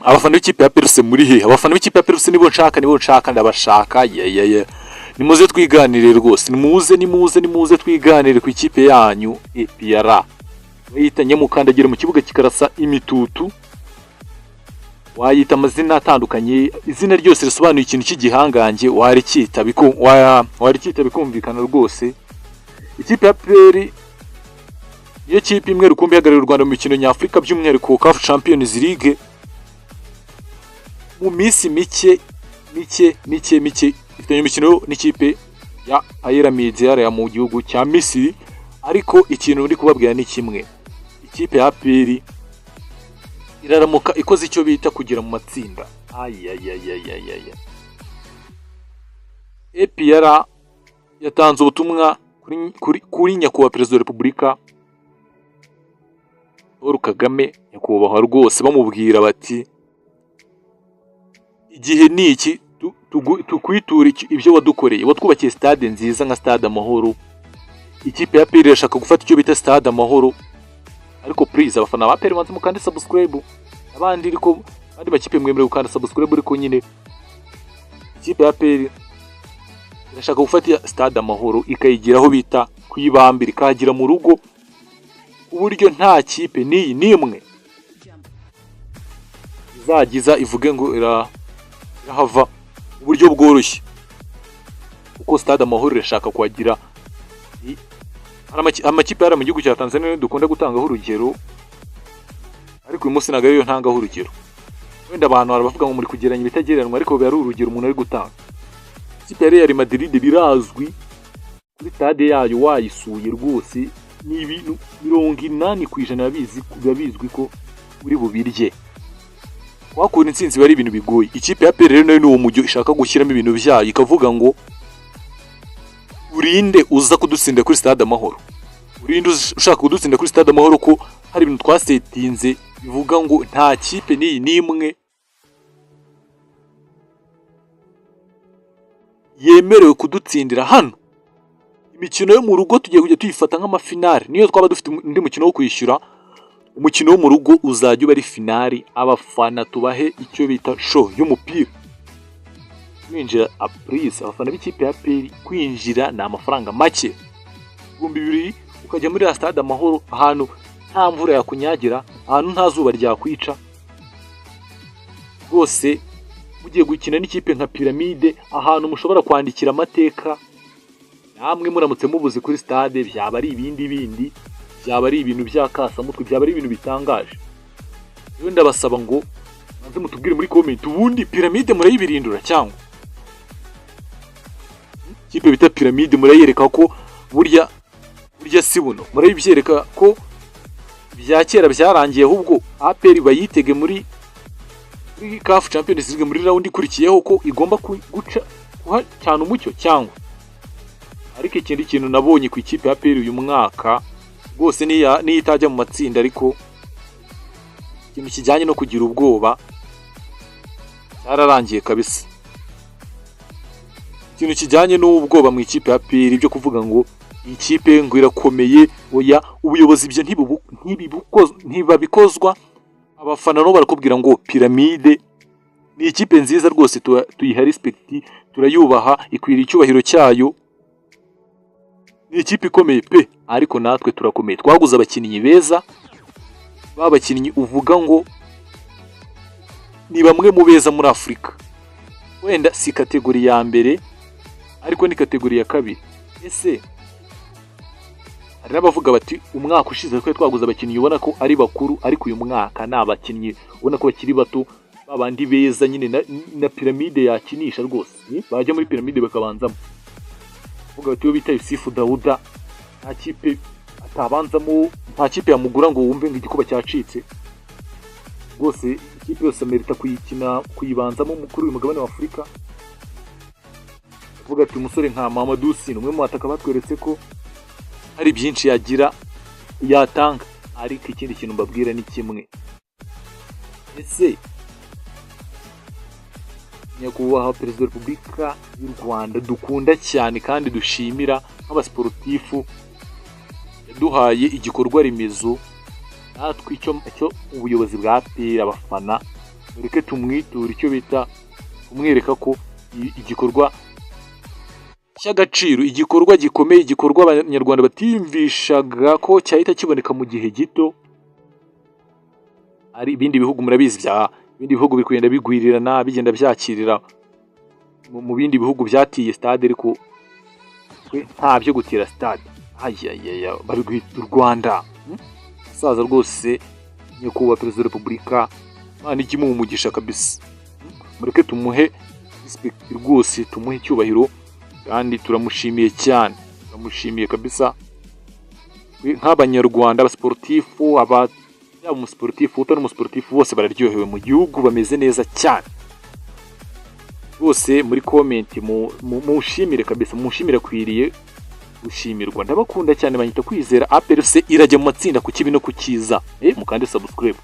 Abafana b'ikipe ya APR FC muri he? Abafana b'ikipe ya APR FC nibo nshaka, nibo nshaka, ndabashaka. Ye, nimuze twiganire rwose, nimuze, nimuze, nimuze twiganire ku ikipe yanyu APR. Bayita nyamukandagira mu kibuga kikarasa imitutu, wayita amazina atandukanye, izina ryose risobanuye ikintu cy'igihangange warikita, warikita bikumvikana rwose. Ikipe ya APR niyo kipe imwe rukumbi ihagarariye u Rwanda mu mikino nyafurika, by'umwihariko CAF Champions League. Mu minsi mike mike mike mike ifitanye imikino n'ikipe ya Pyramids ya mu gihugu cya Misiri. Ariko ikintu ndi kubabwira ni kimwe: ikipe ya APR iraramuka ikoze icyo bita kugera mu matsinda, ayayayayaya, APR yatanze ubutumwa kuri nyakubahwa Perezida wa Repubulika Paul Kagame, nyakubahwa rwose, bamubwira bati: "Igihe ni iki tukwiture ibyo wadukoreye, watwubakiye stade nziza nka Stade Amahoro." Ikipe ya APR irashaka gufata icyo bita Stade Amahoro. Ariko please, abafana ba APR, banze mukande subscribe. Abandi ariko, abandi makipe mwemerewe gukanda subscribe, ariko nyine ikipe ya APR irashaka gufata Stade Amahoro ikayigira aho bita kuyibambira, ikahagira mu rugo, ku buryo nta kipe n'iyi n'imwe izagiza ivuge ngo irahava mu buryo bworoshye, kuko Stade Amahoro irashaka kuhagira. Hari amakipe yari mu gihugu cya Tanzania dukunda gutangaho urugero, ariko uyu munsi ntabwo ariyo ntangaho urugero. Wenda abantu hari abavuga ngo muri kugereranya ibitagereranywa, ariko biba ari urugero umuntu ari gutanga. Ikipe ya Real Madrid birazwi, kuri stade yayo wayisuye rwose ni ibintu 80% biba bizwi ko uri bubirye. Kuhakura intsinzi biba ari ibintu bigoye. Ikipe ya APR rero nayo ni uwo mujyo ishaka gushyiramo ibintu byayo, ikavuga ngo: "Urinde uza kudutsinda kuri Stade Amahoro? Urinde ushaka kudutsinda kuri Stade Amahoro, ko hari ibintu twasetinze bivuga ngo nta kipe n'iyi n'imwe yemerewe kudutsindira hano. Imikino yo mu rugo tugiye kujya tuyifata nk'amafinari. Niyo twaba dufite undi mukino wo kwishyura, umukino wo mu rugo uzajya uba ari finali. Abafana tubahe icyo bita show y'umupira." Kwinjira, please, abafana b'ikipe ya APR, kwinjira ni amafaranga make, 2000, ukajya muri Stade Amahoro, ahantu nta mvura yakunyagira, ahantu nta zuba ryakwica rwose. Mugiye gukina n'ikipe nka Pyramide, ahantu mushobora kwandikira amateka. Namwe muramutse mubuze kuri stade byaba ari ibindi bindi, byaba ari ibintu by'akasamutwe, byaba ari ibintu bitangaje. Rero ndabasaba ngo banze mutubwire muri comment: ubundi Pyramide murayibirindura, cyangwa ikipe bita Pyramide murayereka ko burya burya si buno? Murayibyereka ko bya kera byarangiye, ahubwo APR bayitege muri CAF Champions League muri round ikurikiyeho, ko igomba guca kuhacana umucyo cyangwa? Ariko ikindi kintu nabonye ku ikipe ya APR uyu mwaka rwose, niyo itajya mu matsinda, ariko ikintu kijyanye no kugira ubwoba cyararangiye kabisa. Ikintu kijyanye n'ubwoba mu ikipe ya APR byo kuvuga ngo iyi kipe ngo irakomeye, oya, ubuyobozi ibyo ntibabikozwa. Abafana nabo barakubwira ngo Pyramide ni ikipe nziza rwose, tuyiha respect, turayubaha, ikwiriye icyubahiro cyayo, ni ikipe ikomeye pe, ariko natwe turakomeye, twaguze abakinnyi beza, ba bakinnyi uvuga ngo ni bamwe mu beza muri Afurika. Wenda si catégorie ya mbere, ariko ni catégorie ya kabiri. Ese hari n'abavuga bati: "Umwaka ushize twari twaguze abakinnyi ubona ko ari bakuru, ariko uyu mwaka ni abakinnyi ubona ko bakiri bato, babandi beza nyine na Pyramide yakinisha rwose, bajya muri Pyramide bakabanzamo." Bavuga bati: "Iyo bita Yusufu Dawuda nta kipe atabanzamo, nta kipe yamugura ngo wumve ngo igikuba cyacitse rwose. Ikipe yose amerita kuyikina, kuyibanzamo kuri uyu mugabane wa Afurika." Bavuga ati: "Umusore nka Mamadou Sy ni umwe mu bataka batweretse ko hari byinshi yagira, yatanga." Ariko ikindi kintu mbabwira ni kimwe: ese nyakubahwa Perezida wa Repubulika y'u Rwanda dukunda cyane kandi dushimira nk'abasiporutifu, yaduhaye igikorwa remezo, natwe icyo ubuyobozi bwa APR, abafana Mureke tumwiture icyo bita kumwereka ko igikorwa cy'agaciro, igikorwa gikomeye, igikorwa Abanyarwanda batiyumvishaga ko cyahita kiboneka mu gihe gito. Ari ibindi bihugu, murabizi, bya ibindi bihugu biri kugenda bigwirirana, bigenda byakirira mu bindi bihugu byatiye stade, ariko twe nta byo gutira stade. Ayayaya, babigwita u Rwanda. Musaza rwose, Nyakubahwa Perezida wa Repubulika, Imana ijye imuha umugisha kabisa. Mureke tumuhe respect rwose, tumuhe icyubahiro, kandi turamushimiye cyane, turamushimiye kabisa. Twe nk'Abanyarwanda, abasportifu, aba yaba umusportifu utari umusportifu, bose bararyohewe mu gihugu, bameze neza cyane rwose. Muri comment mushimire kabisa, mushimire, akwiriye gushimirwa. Ndabakunda cyane, banyita Kwizera. APR FC irajya mu matsinda ku kibi no ku cyiza. Mukande subscribe.